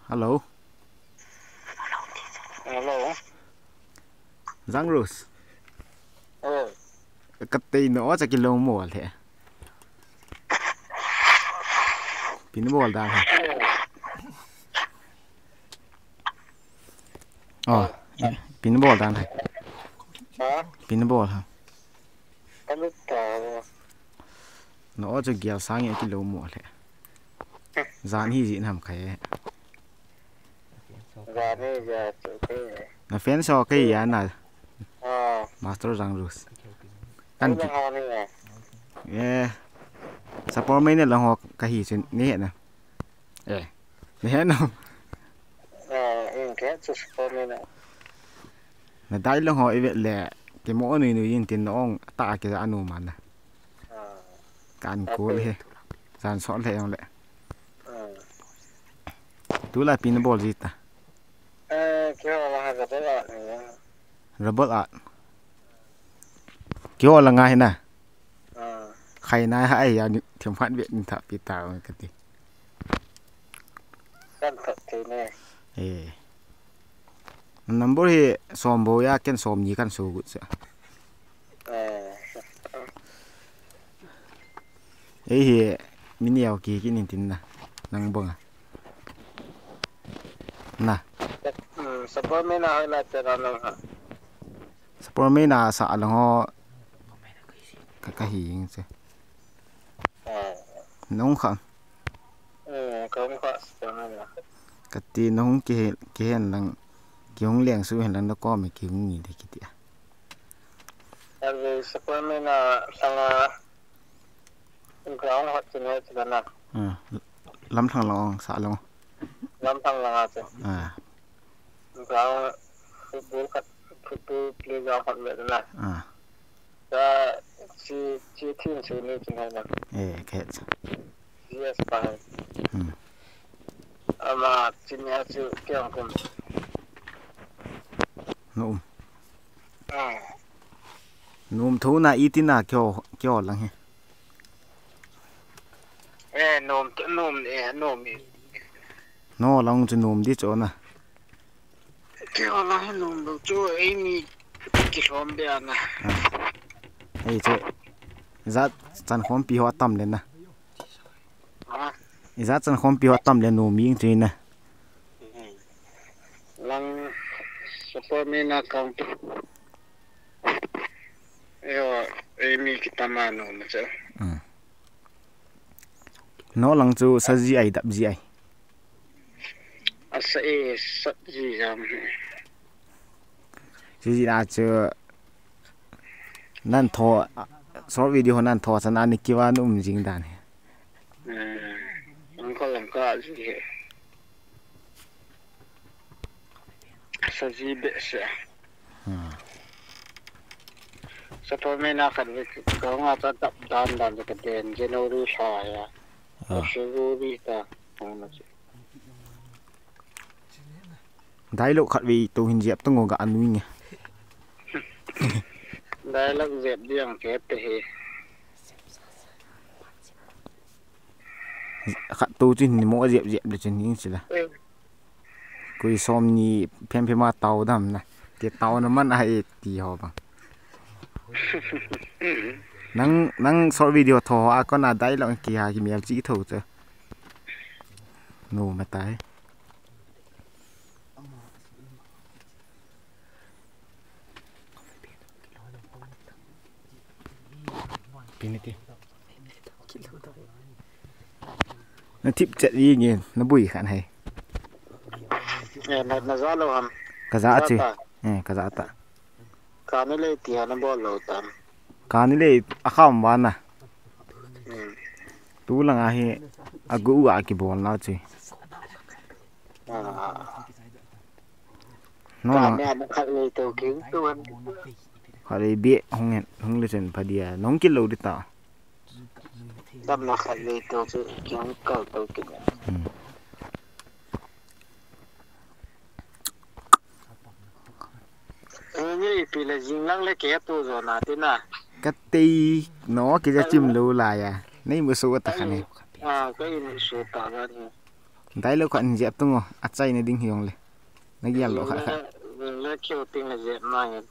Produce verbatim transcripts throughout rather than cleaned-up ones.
Hello. Hello. Jang Rose. Oh. Ka tei no cha kilou mo le. Pin bol dan ha. Oh, pin bol dan ha. Ha? Pin bol ha. Ka lut ta. No chu gial sang e kilou mo le. Jan hi ji nam khai. Jan hi ja chu ke. Na fan so ke ya na. Ah. Master Jang Rose. Kan ki. Eh. Support mai ne lang ho ka hi chu ni he na. Eh. Ni he na. Ah, in ke chu support mai na. Na dai lang ho i ve le. Ke mo nui nui in tin ong ta ke ja anu man na. Ah. Kan kul he. Jan so le ong le. Ah. Tu la pin bol ji ta. Eh, kio la ha ga ba la. Rubber art. Kio la nga hina. Ah. Khai na ha ai ya ni thiam hat ve ni tha pi ta ka ti. Kan tha te ne. Eh. Number hi som bo ya ken som ni kan so gut sa. Eh. Ei hi, mi niau ki ki nin tin na. Nang bang a. Na. Hmm, support mai na hai la te na nang ha. Support mai na sa lang ho. Ka ka hi ing che. Eh. Nung kha. Hmm, ka hung kha support mai na. Ka ti nung ki he, ki hen lang. Ki hung leng su hen lang na ko mi ki hung ni de ki ti a. Alvei support mai na sanga ground hot chin he chin na. Ah, lam thang long sa long. Lam thang long a che. Ah. Ground football khat, football playground hot mai na. Ah. Ka chi, chi thin su ni chin he na. Eh, ke. Yes, pa. Hmm. Ama chin ya chu kiang kum. No. Ah. Nom tho na i ti na kyo, kyo lang he. Eh, nom tho, nom, eh, nom i. No lang chu nom di cho na. Kyo lang he nom lo chu ei mi kilhom be na. Ah. Ei che. Za chan khom pi ho tam le na. Ha? Ijat chan khompi ho tam le nom ing chu na. Lang support mai na kang tu. Yo, ei mi kitam a nom chu. Hmm. No lang chu sa ji ai dap ji ai. Asa e sat ji jam. Ji ji na chu nan tho, short video ho nan tho chan a ni kiva nu um jing dan he. Hmm. Ang ko lang ka ji he. Sa ji be se. Hmm. Support mai na khat ve ka nga ta tap dan dan ka den January sa ya. Ah. February ta. Ang na ji. Dialogue khat ve tu hin jep tu ngo ga anu nge. Dialogue jep diang ke te he. Khat tu chin ni mo jep jep le chin ni sila. Eh. Kui som ni phem phem a tau dam na. Ke tau na man a e ti ho ba. Nang, nang short video tho a ko na dialogue ki ha ki mial chi tho che. No ma tai. Pini ti. Na thip chet yi nge, na bui khan hai. Eh, na, na za lo ham. Ka za chi. Ta. Eh, ka za ta. Ka ni le ti ha na bol lo tam. Ka ni le a kham wa na. Hmm. Tu langa hi a gu a ki bol na chi. Ah. No, ka no. Me a khat le to ki tu han. Khat le bi hung hen, hung le chen pha dia. Nong ki lo di ta. Dam na khat le to chu ki hung kal to ki. Hmm. Eh, ni pi le jing lang le ke tu zo na ti na. Ka tei no ki ja chim lo la ya. Nei mu so ta khan e. Ah, ka i mu so ta ga ni. Dialogue khat in jep tung o, achaina ding hijongle. Nagel doh khat khat. Ningla keu ting le jep ma nge.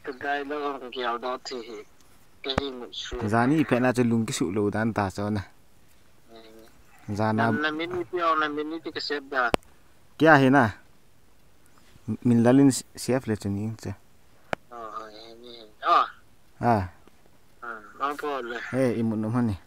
Ka dialogue hung gel doh thi hi. Ka hi mu su. Jani phetna chu lung kisuh lou dan ta chu na. Jana. Na, na min iti o, na min iti ka sep da. Kya hi na? Min lalin save le chu ning che. Oh, oh, eh, ni. Oh. Ah. Ah, mang po le. Hey, imut nom hani.